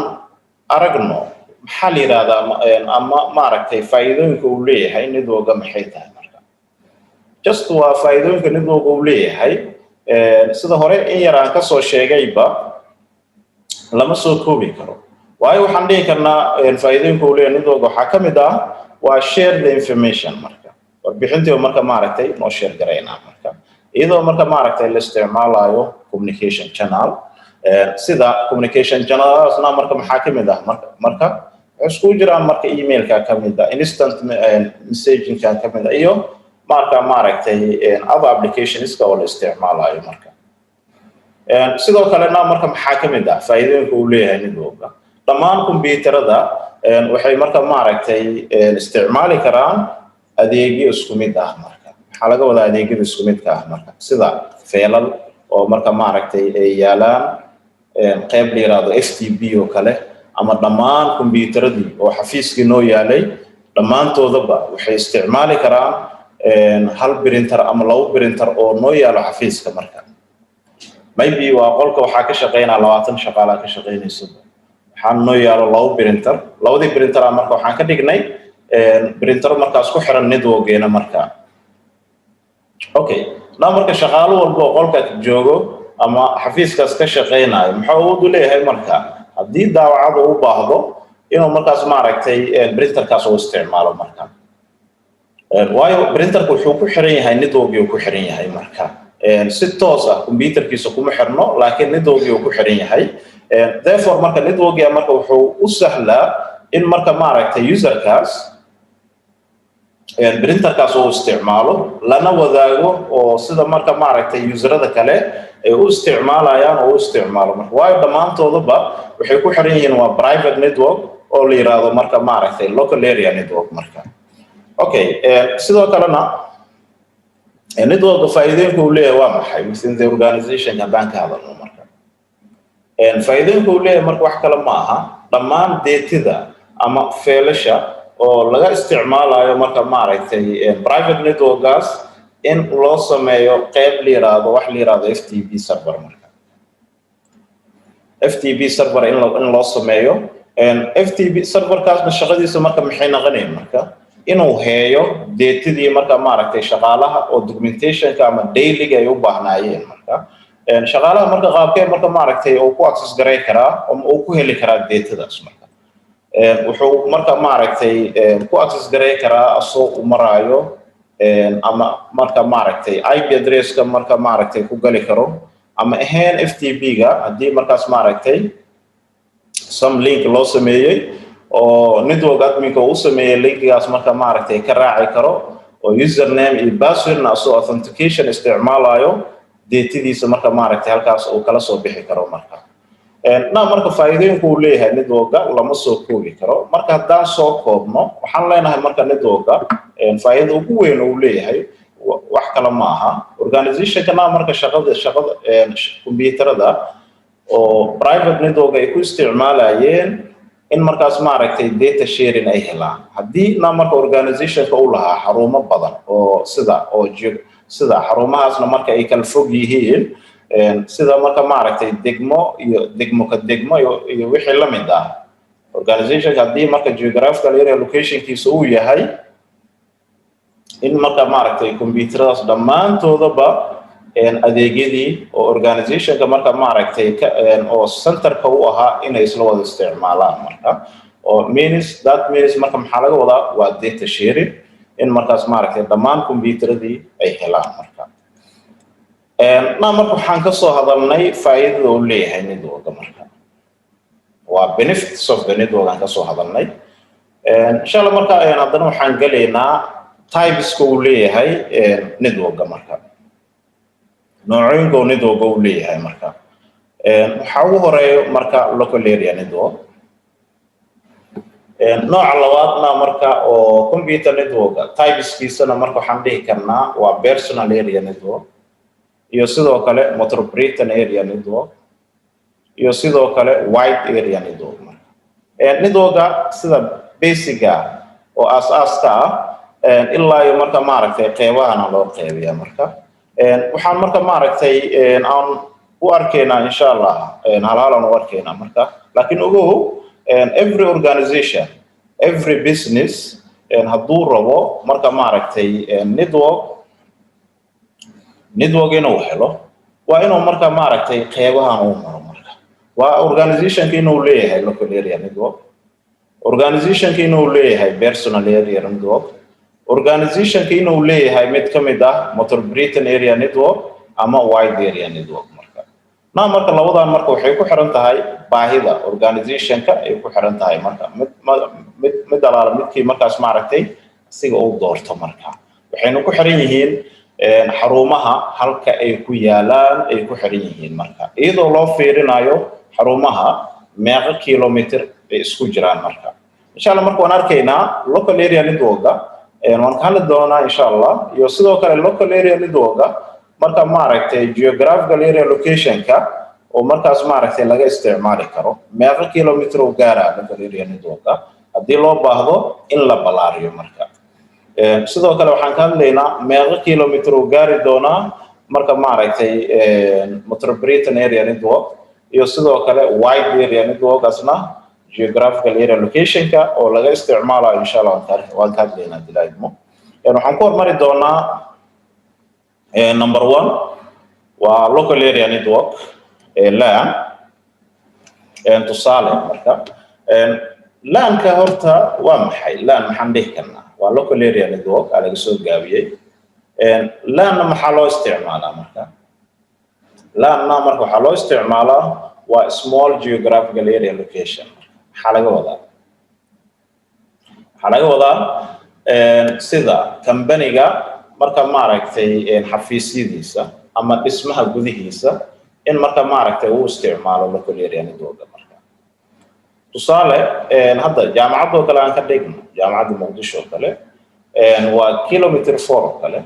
aragno maxaa la yidhahdaa ama maaragtay faa'iidooyinka uu leeyahay networka maxay tahay. Marka just waa faa'iidooyinka networka uu leeyahay, sida hore in yar aan kasoo sheegayba, lama soo koobi karo. Waayo, waxaan dhihi karnaa faa'iidooyinka uu leeyahay network waxaa ka mid ah waa share the information. Marka warbixintii oo marka maaragtay noo share garaynaa marka, iyadoo marka maaragtay la isticmaalayo communication channel. Sida communication channelsna marka maxaa ka mid ah? Marka waxay iskugu jiraan marka emailka ka mid ah, instant messagingka ka mid ah, iyo marka maaragtay other applicationska oo la isticmaalayo. Marka sidoo kalena marka maxaa ka mid ah faa'iidooyinka uu leeyahay networka? Dhammaan kombiyuutarada waxay marka maaragtay isticmaali karaan adeegyo isku mid ah. Marka maxaa laga wadaa adeegyada isku midka ah? Marka sida feelal oo marka maaragtay ay yaalaan qayb la yiraahdo FTP oo kale, ama dhammaan kombiyuutaradii oo xafiiskii noo yaalay dhammaantoodaba waxay isticmaali karaan hal printer ama labo printer oo noo yaalo xafiiska. Marka maybe waa qolka waxaa ka shaqeynaa 20 shaqaalaa ka shaqeynayso, waxaa noo yaalo labo printer. Labadii printer ah marka waxaan ka dhignay printer markaas ku xiran networkeena. Marka okay, na marka shaqaalo walba oo qolka joogo ama xafiiskaas ka shaqeynayo muxuu awood u leeyahay marka haddii daawacada u baahdo inuu markaas maaragtay printerkaas uu isticmaalo? Marka waayo, printerka wuxuu ku xiran yahay networkii uu ku xiran yahay. Marka si toos ah computerkiisa kuma xirno, laakiin networkii uu ku xiran yahay. Therefore marka networkia marka wuxuu u sahlaa in marka maaragtay userkaas printerkaas uu isticmaalo, lana wadaago, oo sida marka maaragtay userada kale ay u isticmaalayaan oo u isticmaalo. Marka waayo, dhammaantoodaba waxay ku xiran yihiin waa private network oo la yiraahdo marka maaragtay local area network. Marka okay, sidoo kalena networka faa'iidooyinka uu leeyahay waa maxay within the organization haddaan ka hadalno? Marka faa'iidooyinka uu leeyahay marka wax kale ma aha, dhammaan datada ama feelasha oo laga isticmaalayo marka maaragtay private networkaas in loo sameeyo qeyb la yiraahdo, wax la yiraahdo FTP server. Marka FTP server in loo sameeyo, FTP serverkaasna shaqadiisa marka maxay noqonayaan? Marka inuu heeyo datadii marka maaragtay shaqaalaha oo documentationka ama dailyga ay u baahnaayeen. Marka shaqaalaha marka qaabkee marka maaragtay uu ku access garay karaa ama uu ku heli karaa datadaas? Marka wuxuu marka maaragtay ku access garay karaa asoo u maraayo ama marka maaragtay IP addresska marka maaragtay ku gali karo, ama ahayn FTP-ga haddii markaas maaragtay some link loo sameeyey oo network adminka uu sameeyey, linkigaas marka maaragtay ka raaci karo oo username iyo passwordna asoo authentication isticmaalayo, datadiisa marka maaragtay halkaas uu kala soo bixi karo. Marka na marka faa'iidooyinka uu leeyahay networka lama soo koobi karo. Marka haddaan soo koobno, waxaan leenahay marka networka faa'iidada ugu weyn uu leeyahay wax kale ma aha, organizationkana marka shaqada kombiyuutarada oo private network ay ku isticmaalayeen in markaas maaragtay data sharing ay helaan. Haddii na marka organizationka u lahaa xarumo badan oo sida xarumahaasna marka ay kala fog yihiin, sida marka maaragtay degmo iyo degmo ka degmo iyo wixii la mid ah, organizationka haddii marka geographical area locationkiisa uu yahay in marka maaragtay computeradaas dhammaantoodaba adeegyadii oo organizationka marka maaragtay oo centerka u ahaa inay isla wada isticmaalaan. Marka oo means that means marka maxaa laga wadaa? Waa data sharing, in markaas maaragtay dhammaan computeradii ay helaan. Marka na marka waxaan ka soo hadalnay faa'iidada uu leeyahay networka, marka waa benefits of the network aan ka soo hadalnay. Insha Allah marka haddana waxaan gelaynaa typeska uu leeyahay networka, marka noocooyinka uu networka uu leeyahay. Marka waxaa ugu horeeyo marka local area network. Nooca labaadna marka oo computer network typeskiisana marka waxaan dhihi karnaa waa personal area network, iyo sidoo kale metropolitan area network, iyo sidoo kale wide area network. Marka networka sida basica oo aas-aaska ah ilaa iyo marka maaragtay qeybahana loo qeybiya. Marka waxaan marka maaragtay aan u arkaynaa insha Allah hal hal aan u arkaynaa. Marka laakiin ogow, every organization, every business hadduu rabo marka maaragtay network inuu helo, waa inuu marka maaragtay qeybahan uu maro. Marka Waa organizationka inuu leeyahay local area network, organizationka inuu leeyahay personal area network, organizationka inuu leeyahay mid ka mid ah metropolitan area network ama wide area network. Marka na marka labadan marka waxay ku xiran tahay baahida organizationka ay ku xiran tahay. Marka mid alaala midkii markaas maaragtay asiga uu doorto, marka waxayna ku xiran yihiin xarumaha halka ay ku yaalaan ay ku xiran yihiin. Marka iyadoo loo fiirinayo xarumaha meeqa kilometer ay isku jiraan. Marka insha Allah marka waan arkaynaa local area networka, waan ka hadli doonaa insha Allah. Iyo sidoo kale local area networka marka maaragtay geographical area locationka oo markaas maaragtay laga isticmaali karo, meeqa kilometer uu gaaraa local area networka haddii loo baahdo in la balaariyo. Marka sidoo kale waxaan ka hadlaynaa meeqa kilometer uu gaari doonaa marka maaragtay metropolitan area network iyo sidoo kale wide area network, asna geographical area locationka oo laga isticmaalayo. Insha Allah waan ka hadlaynaa dilaidmo. Waxaan ku hormari doonaa number one, waa local area network, LAN. Tusaale, marka LAN-ka horta waa maxay? LAN maxaan dhihi karnaa? Waa local area network aa laga soo gaabiyey. LAN-na maxaa loo isticmaalaa? Marka LAN-na marka waxaa loo isticmaalaa waa small geographical area location. Maxaa laga wadaa? Waxaa laga wadaa sida companyga marka maaragtay xafiisyadiisa ama dhismaha gudihiisa in marka maaragtay uu isticmaalo local area network. Marka tusaale, hadda jaamacadoo kale aan ka dhigno, Jaamacadda Muqdisho oo kale, waa kilometer 4 oo kale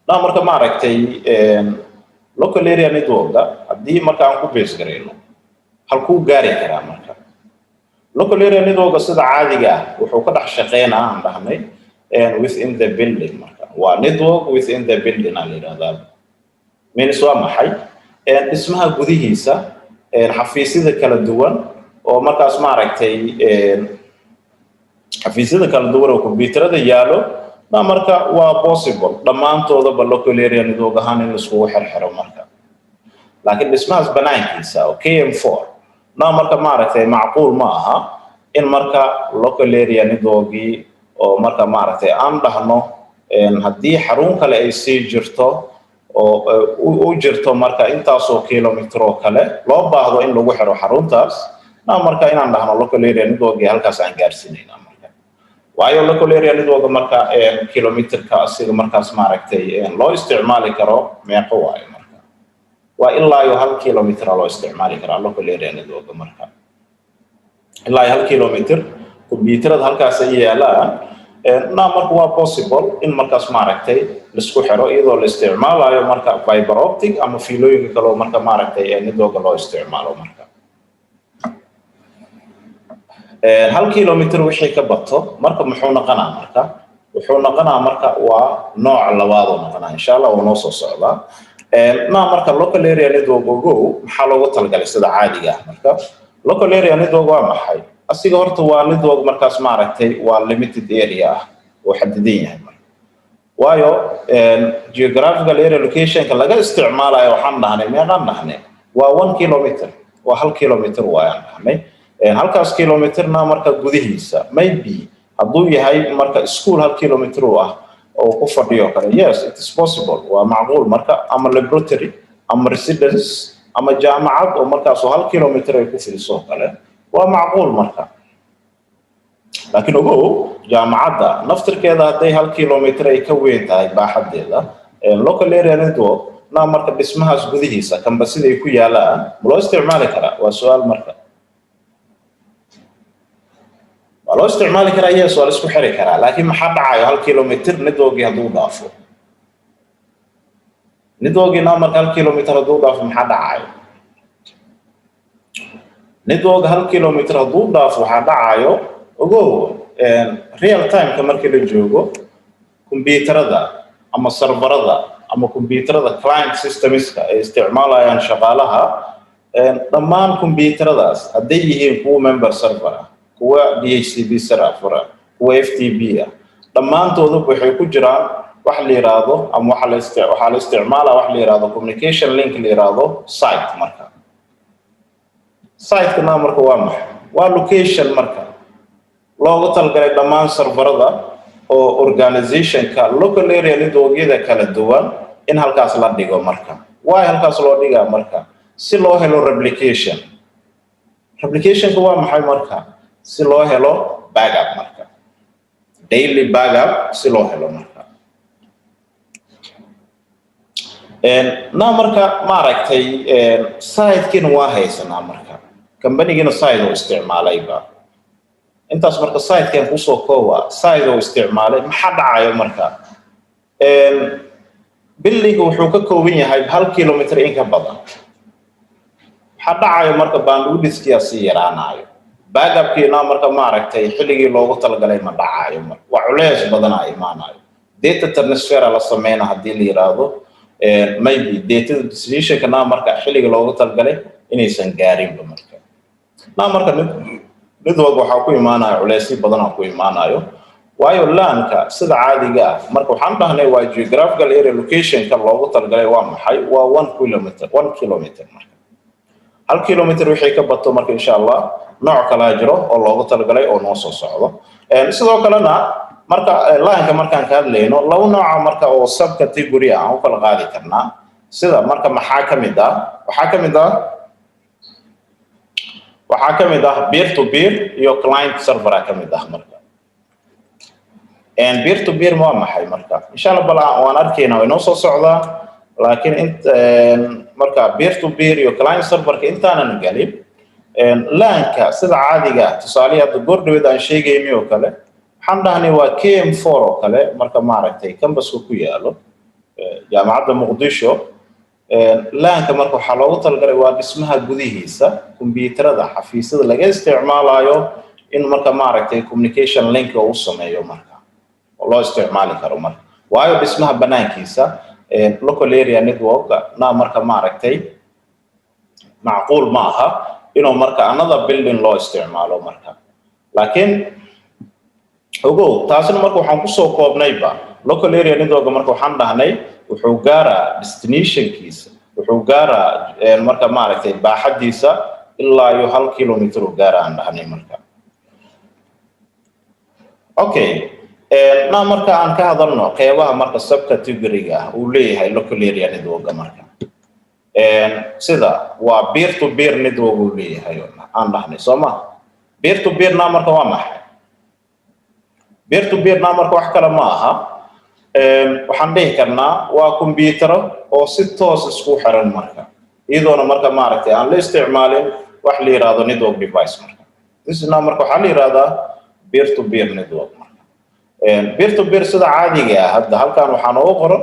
na. Marka maaragtay local area networka haddii marka aan ku base garayno, halkuu gaari karaa? Marka local area networka sida caadiga ah wuxuu ka dhex shaqeynaa, aan dhahnay, within the building. Marka waa network within the building aa la yidhahdaa. Means waa maxay? Dhismaha gudihiisa, xafiisyada kala duwan oo markaas maaragtay xafiisyada kala duwan oo kombiyuutarada yaalo na, marka waa possible dhammaantoodaba local area network ahaan in laiskugu xirxiro. Marka laakiin dhismahaas banaankiisa oo KM4 na, marka maaragtay macquul ma aha in marka local area networkii oo marka maaragtay aan dhahno haddii xarun kale ay sii jirto oo u jirto marka intaasoo kilometer oo kale loo baahdo in lagu xiro xaruntaas na, marka inaan dhahno local area networkii halkaas aan gaarsiinayna. Marka waayo local area network marka kilometerka asiga markaas maaragtay loo isticmaali karo meeqo waayo? Marka waa ilaa iyo 1 kilometer loo isticmaali karaa local area network. Marka ilaa iyo 1 kilometer kombiyuutarada halkaas ay yaalaan na, marka waa possible in markaas maaragtay laisku xiro iyadoo la isticmaalayo marka fiber optic ama fiilooyinka kale oo marka maaragtay networka loo isticmaalo. Marka 1 kilometer wixii ka bato marka muxuu noqonaa? Marka wuxuu noqonaa marka waa nooc labaad oo noqonaa, insha Allah wuu noo soo socdaa na. Marka local area network, ogow, maxaa loogu talagalay sida caadiga ah? Marka local area network waa maxay? Asiga horta waa network markaas maaragtay waa limited area ah oo xadidan yahay. Marka waayo geographical area locationka laga isticmaalayo waxaan dhahnay, meeqaan dhahnay? Waa 1 kilometer, waa 1 kilometer waayaan dhahnay. Halkaas kilometerna marka gudihiisa maybe hadduu yahay marka school 1 kilometer u ah oo ku fadhiyo kale, yes, it is possible, waa macquul. Marka ama laboratory ama residence ama jaamacad oo markaas oo 1 kilometer ay ku fidiso kale waa macquul. Marka laakiin ogow, jaamacadda naftirkeeda hadday 1 kilometer ay ka weyn tahay baaxaddeeda, local area network na marka dhismahaas gudihiisa kamba siday ku yaalaan ma loo isticmaali karaa? Waa su-aal. Marka waa loo isticmaali karaa, yes, waa la isku xiri karaa. Laakiin maxaa dhacayo 1 kilometer networkii hadduu dhaafo? Networkii na marka 1 kilometer hadduu dhaafo, maxaa dhacayo? Network 1 kilometer hadduu dhaafo waxaa dhacayo, ogow, real timeka markii la joogo, kombiyuutarada ama serverada ama kombiyuutarada client systemska ay isticmaalayaan shaqaalaha, dhammaan kombiyuutaradaas hadday yihiin kuwa member server ah, kuwa DHCP server ah, kuwa FTP ah, dhammaantooduba waxay ku jiraan wax la yiraahdo ama waxaa la isticmaalaa wax la yiraahdo communication link la yiraahdo site. Marka Site-kana marka waa maxay? Waa location marka loogu talagalay dhammaan serverada oo organizationka local area networkyada kala duwan in halkaas la dhigo. Marka waay halkaas loo dhigaa marka si loo helo replication. Replicationka waa maxay marka? Si loo helo backup marka, daily backup si loo helo marka. Na marka maaragtay site-kiina waa haysanaa marka, companygiina site oo isticmaalayba intaas. Marka site-kan kusoo kooba, site oo isticmaalay, maxaa dhacayo marka? Building wuxuu ka kooban yahay 1 kilometer in ka badan. Maxaa dhacayo marka? Bandwidthkiyaa sii yaraanayo, backupkiina marka maaragtay xilligii loogu talagalay ma dhacayo. Marka waa culeys badanaa imaanayo. Data transfer la sameyna haddii la yiraahdo, maybe datada destinationkana marka xilligii loogu talagalay inaysan gaarinba. Marka na marka network waxaa ku imaanaya culeysyo badanaa ku imaanayo, waayo LAN-ka sida caadiga ah marka waxaan dhahnay waa geographical area locationka loogu talagalay. Waa maxay? Waa 1 kilometer, 1 kilometer. Marka 1 kilometer wixii ka bato marka, insha Allah, nooc kalaa jiro oo loogu talagalay oo noo soo socdo. Sidoo kalena marka LAN-ka markaan ka hadlayno, laba nooca marka oo subcategory ah aan u kala qaadi karnaa. Sida marka maxaa ka mid ah? Waxaa ka mid ah peer to peer iyo client server ka mid ah. Marka peer to peer waa maxay marka? Insha Allah bal waan arkaynaa, way noo soo socdaa. Laakiin int marka peer to peer iyo client serverka intaanan galin, LAN-ka sida caadiga ah, tusaale hadda goor dhaweed aan sheegaynay oo kale, waxaan dhahnay waa KM4 oo kale marka maaragtay campuska ku yaalo Jaamacadda Muqdisho. LAN-ka marka waxaa loogu talagalay waa dhismaha gudihiisa, kombiyuutarada xafiisyada laga isticmaalayo in marka maaragtay communication link oo u sameeyo marka oo loo isticmaali karo marka, waayo dhismaha banaankiisa local area network na marka maaragtay macquul ma aha inuu marka another building loo isticmaalo marka. Laakiin ogow, taasina marka waxaan kusoo koobnayba local area network. Marka waxaan dhahnay wuxuu gaaraa destinationkiisa, wuxuu gaaraa marka maaragtay baaxadiisa ilaa iyo 1 kilometer uu gaara aan dhahnay marka. Okay, na marka aan ka hadalno qeybaha marka subcategory-ga ah uu leeyahay local area network marka. Sida waa peer to peer network uu leeyahay aan dhahnay, soo ma? Peer to peer na marka waa maxay? Peer to peer na marka wax kale ma aha, waxaan dhihi karnaa waa kombiyuutaro oo si toos isku xiran marka, iyadoona marka maaragtay aan la isticmaalin wax la yiraahdo network device marka. This is now marka waxaa la yiraahdaa peer to peer network marka. Peer to peer sida caadiga ah hadda halkan waxaa noogu qoran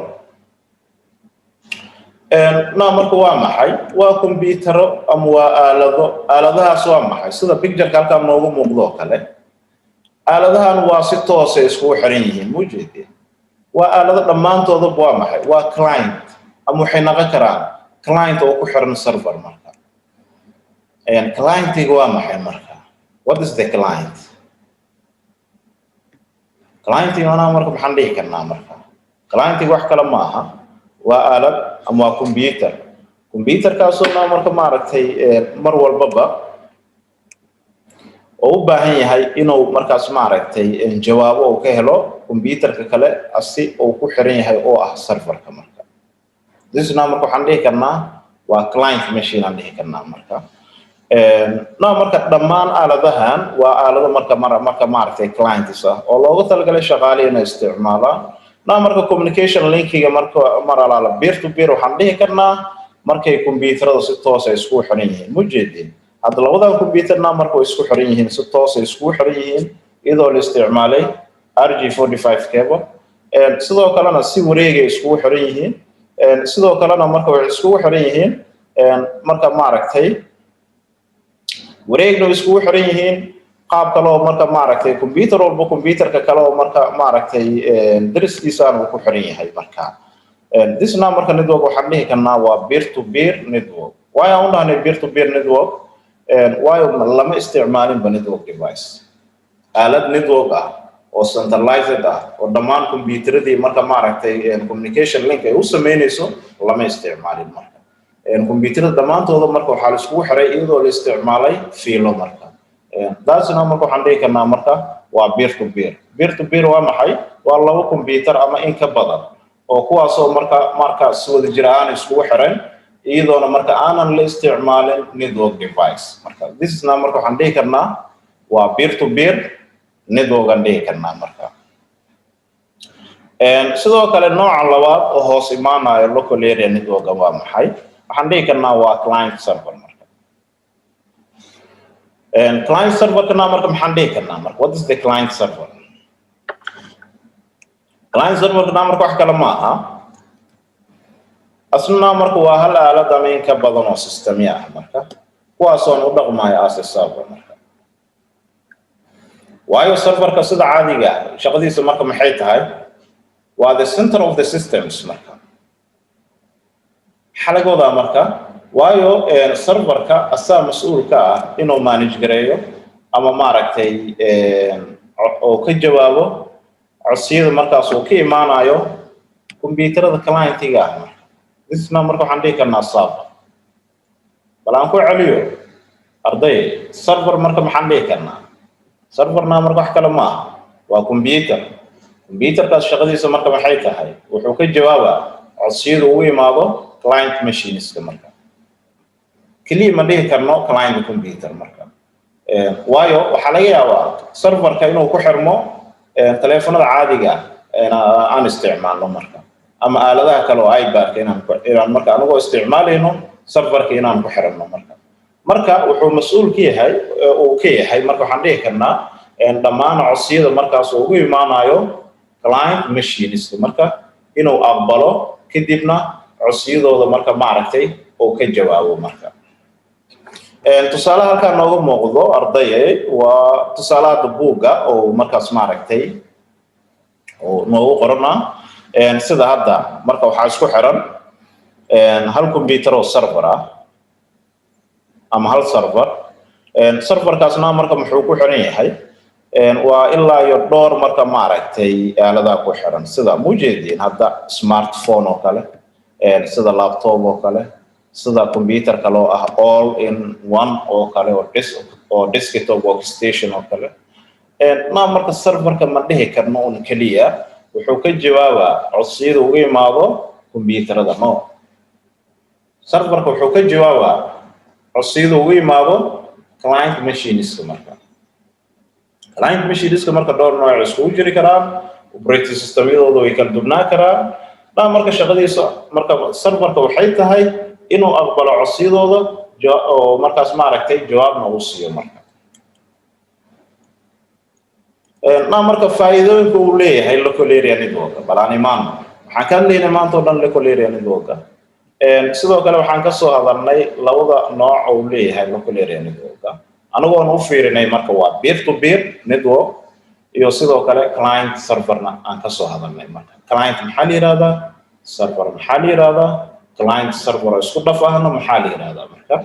na marka waa maxay? Waa kombiyuutaro ama waa aalado. Aaladahaas waa maxay? Sida pictureka halkan noogu muuqdo oo kale, aaladahan waa si toosay iskugu xiran yihiin, mujeedeen? Waa aalado dhammaantoodaba waa maxay? Waa client ama waxay noqon karaan client oo ku xiran server marka. Clientiga waa maxay marka? What is the client? Clientiga anaa marka maxaan dhihi karnaa marka? Clientiga wax kale ma aha, waa aalad ama waa computer. Computerkaasoo na marka maaragtay mar walbaba oo u baahan yahay inuu markaas maaragtay jawaabo uu ka helo computerka kale asi uu ku xiran yahay oo ah serverka marka. This now marka waxaan dhihi karnaa waa client machine aan dhihi karnaa marka. No marka dhammaan aaladahan waa aalado marka marka maaragtay clients ah oo loogu talagalay shaqaale inay isticmaalaan. No marka communication linkiga marka mar alaala peer to peer waxaan dhihi karnaa markay kombiyuutarada si toos ay iskugu xiran yihiin. Mujeedin hadda labadan computerna marka way isku xiran yihiin, si toos ay iskugu xiran yihiin iyadoo la isticmaalay RJ45 cable. Sidoo kalena si wareegay iskugu xiran yihiin. Sidoo kalena marka waxay iskugu xiran yihiin marka maaragtay wareegna way iskugu xiran yihiin, qaab kale oo marka maaragtay computer walba computerka kale oo marka maaragtay dariskiisaan uu ku xiran yahay marka. This now marka network waxaan dhihi karnaa waa peer to peer network. Waayo aan u dhahnay peer to peer network? Waayo lama isticmaalinba network device, aalad network ah oo centralized ah oo dhammaan computeradii marka maaragtay communication link ay u sameynayso lama isticmaalin marka. Computerada dhammaantooda marka waxaa la iskugu xiray iyadoo la isticmaalay fiilo. Marka taasina marka waxaan dhihi karnaa marka waa peer to peer. Peer to peer waa maxay? Waa laba computer ama in ka badan oo kuwaasoo marka si wada jir ahaan iskugu xiran, iyadoona marka aanan la isticmaalin network device. Marka this is now marka waxaan dhihi karnaa waa peer to peer network aan dhihi karnaa. Marka sidoo kale nooca labaad oo hoos imaanayo local area network waa maxay? Waxaan dhihi karnaa waa client server. Marka client serverkana marka maxaan dhihi karnaa marka? What is the client server? Client serverkana marka wax kale ma aha, asna marka waa hal aalad ama in ka badan oo systemya ah marka, kuwaasoon u dhaqmayo as a server. Marka waayo serverka sida caadiga ah shaqadiisa marka maxay tahay? Waa the center of the systems. Marka maxaa laga wadaa marka? Waayo serverka asaa mas-uul ka ah inuu manage gareeyo ama maaragtay oo ka jawaabo codsiyada markaas uu ka imaanayo computerada clientiga ah. Marka thisna marka waxaan dhihi karnaa server. Bal aan ku celiyo, arday, server marka maxaan dhihi karnaa? Serverna marka wax kale ma aha, waa computer. Computerkaas shaqadiisa marka maxay tahay? Wuxuu ka jawaabaa codsiyada ugu imaado client machineska. Marka keliya ma dhihi karno client computer marka, waayo waxaa laga yaabaa serverka inuu ku xirmo taleefanada caadiga aan isticmaalno marka, ama aaladaha kale oo iPadka inaan marka anagoo isticmaalayno serverka inaan ku xiranno. Marka wuxuu mas-uul ka yahay uu ka yahay marka waxaan dhihi karnaa dhammaan codsiyada markaas uu ugu imaanayo client machines marka inuu aqbalo, kadibna codsiyadooda marka maaragtay uu ka jawaabo. Marka tusaale halkaa nooga muuqdo, ardaye, waa tusaale hadda buugga oo markaas maaragtay oo noogu qorana. Sida hadda marka waxaa isku xiran hal computer oo server ah ama hal server. Serverkaasna marka muxuu ku xiran yahay? Waa ilaa iyo dhowr marka maaragtay aaladaha ku xiran, sida mujeediin hadda smartphone oo kale, sida laptop oo kale, sida computer kale oo ah all in one oo kale, oo desktop workstation oo kale. Na marka serverka ma dhihi karno un keliya wuxuu ka jawaabaa codsiyada ugu imaado computerada. No, serverka wuxuu ka jawaabaa codsiyada ugu imaado client machineska. Marka client machineska marka dhowr nooc iskugu jiri karaan, operating systemyadooda way kala duwnaa karaan. Na marka shaqadiisa marka serverka waxay tahay inuu aqbalo codsiyadooda oo markaas maaragtay jawaabna uu siiyo. Marka na marka faa'iidooyinka uu leeyahay local area network bal aan imaano. Waxaan ka hadlaynay maanta oo dhan local area network. Sidoo kale waxaan ka soo hadalnay labada nooc oo uu leeyahay local area network, anagoon u fiirinay marka waa peer to peer network iyo sidoo kale client serverna aan ka soo hadalnay. Marka client maxaa la yihahdaa? Server maxaa la yihahdaa? Client server oo isku dhaf ahna maxaa la yihahdaa? Marka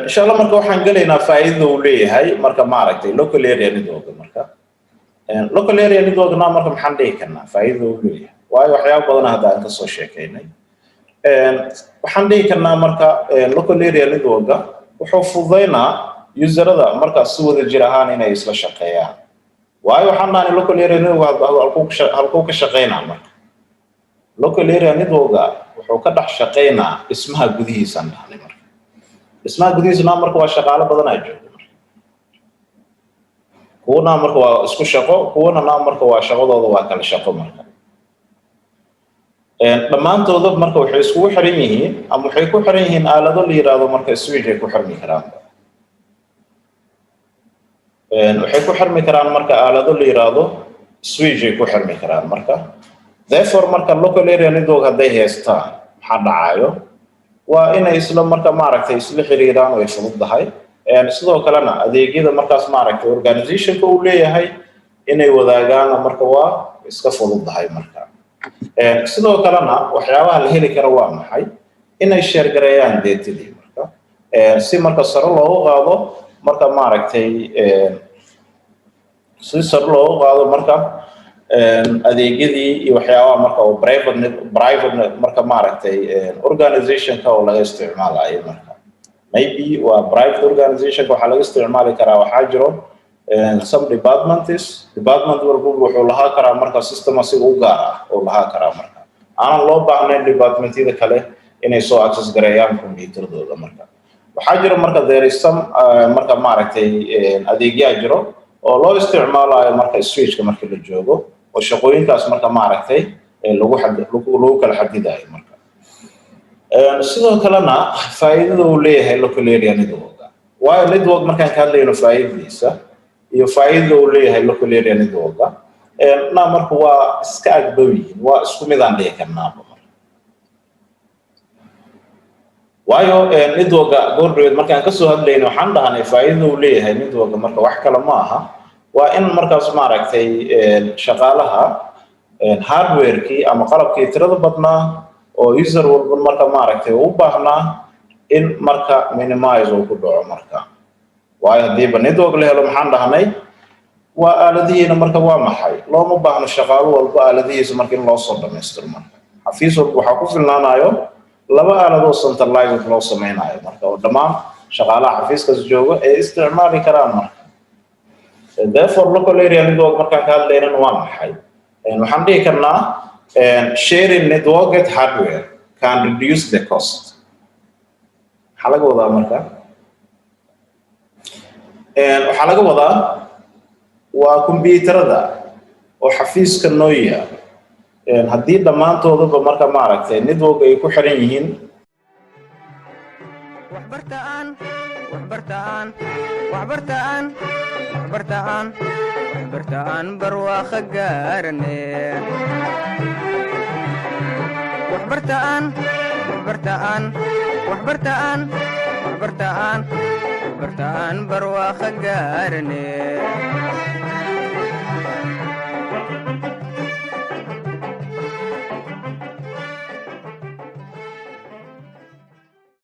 insha Allah marka waxaan gelaynaa faa'iidada uu leeyahay marka maaragtay local area network. Marka local area networkna marka maxaan dhihi karnaa faa'iidada uu leeyahay? Waayo waxyaabo badan hadda aan kasoo sheekaynay. Waxaan dhihi karnaa marka local area networka wuxuu fududaynaa userada marka si wada jir ahaan inay isla shaqeeyaan. Waayo waxaan dhahnay local area network halkuu ka shaqeynaa? Marka local area networka wuxuu ka dhex shaqeynaa dhismaha gudihiisaan dhahnay. Marka dhismaha gudihiisana marka waa shaqaalo badanaa jooga. Marka kuwana marka waa isku shaqo, kuwana marka waa shaqadooda waa kala shaqo. Marka dhammaantooda marka waxay iskugu xiran yihiin ama waxay ku xiran yihiin aalado la yiraahdo marka switch ay ku xirmi karaan. Waxay ku xirmi karaan marka aalado la yiraahdo switch ay ku xirmi karaan. Marka therefore marka local area network hadday haystaan, maxaa dhacayo? Waa inay isla marka maaragtay isla xiriiraan, way fududahay. Sidoo kalena adeegyada markaas maaragtay organizationka uu leeyahay inay wadaagaan marka waa iska fududahay. Marka sidoo kalena waxyaabaha la heli karo waa maxay? Inay share gareeyaan datadii marka, si marka sare loogu qaado marka maaragtay, si sare loogu qaado marka Adeegyadii iyo waxyaabaha marka oo private marka maaragtay organizationka oo laga isticmaalayo marka maybe waa private organizationka waxaa laga isticmaali karaa. Waxaa jiro some departments, department walba wuxuu lahaa karaa marka system asiga u gaar ah oo lahaa karaa, marka aanan loo baahnayn departmentyada kale inay soo access gareeyaan computeradooda. Marka waxaa jiro marka there is some marka maaragtay adeegyaa jiro oo loo isticmaalayo marka switchka marka la joogo oo shaqooyinkaas marka maaragtay lagu lagu kala xadidayo. Marka sidoo kalena faa'iidada uu leeyahay local area network, waayo network markaan ka hadlayno faa'iidadiisa iyo faa'iidada uu leeyahay local area network na marka waa iska agdhow yihiin, waa isku midaan dhihi karnaaba marka. Waayo networka goordhaweed markaan kasoo hadlayno waxaan dhahnay faa'iidada uu leeyahay networka marka wax kale ma aha, waa in markaas maaragtay shaqaalaha hardwarekii ama qalabkii tirada badnaa oo user walba marka maaragtay u baahnaa in marka minimize uu ku dhaco marka. Waayo haddiiba network la helo, maxaan dhahnay, waa aaladihiina marka waa maxay, looma baahno shaqaalo walba aaladihiisa marka in loo soo dhamaystiro. Marka xafiis walba waxaa ku filnaanayo laba aaladoo centralized loo samaynayo marka oo dhammaan shaqaalaha xafiiskaas jooga ay isticmaali karaan. Marka therefore local area network markaan ka hadlaynana waa maxay? Waxaan dhihi karnaa sharing networked hardware can reduce the cost. Maxaa laga wadaa marka? Waxaa laga wadaa waa kombiyuutarada oo xafiiska noo yaal haddii dhammaantoodaba marka maaragtay network ay ku xiran yihiin. Waxbartaan, waxbartaan, waxbartaan, waxbartaan, waxbartaan, barwaaqo gaarane. Waxbartaan, waxbartaan, waxbartaan, waxbartaan, waxbartaan, barwaaqo gaarane.